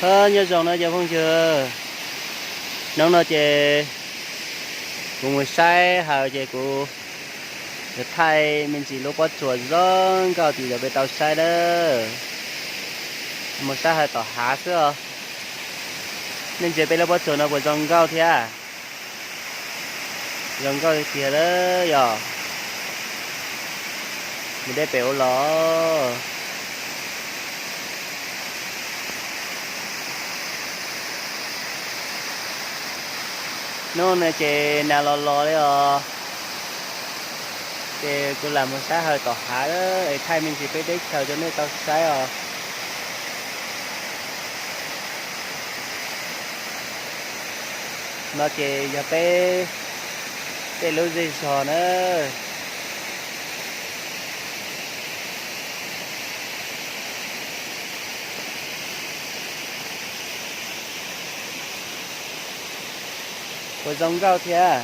Nyob zoo no cov phooj ywg, hnub no ces kuv mus saib hawm ces kuv yuav thaij me ntsis lub pob tsuas zoo nkauj tim ntawd peb tau saib lawm. Mus saib hawm tom hav xwb os. Nej ntsia peb lub pob tsuas no puas zoo nkauj thiab? Zoo nkauj tiag tiag lawm yog. Mus deb pem ua los. Hnub no ces nas los los li os. Ces kuv lam mus saib hawm tom hav es thaij me ntsis peb teb chaws rau nej tau saib os. No ces yog peb tej lub zej zog na. Puas zoo nkauj thiab?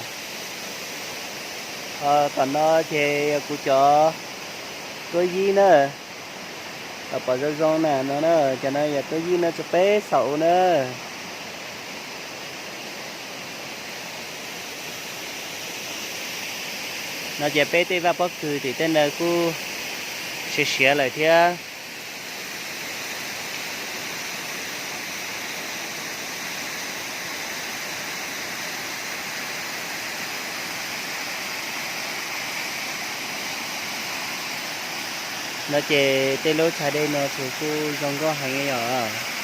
Tom no ces yog kuv cov tuab yib na. Los pom zoo zoo na no na, cov no yog tuab yib no tsuas peb xaum u na. No ces peb tej vaj pob kws tim tej ntawd kuj siav siav lawm thiab. No ces tej lub tshav dej no tsuas kuj zoo nkauj heev yom.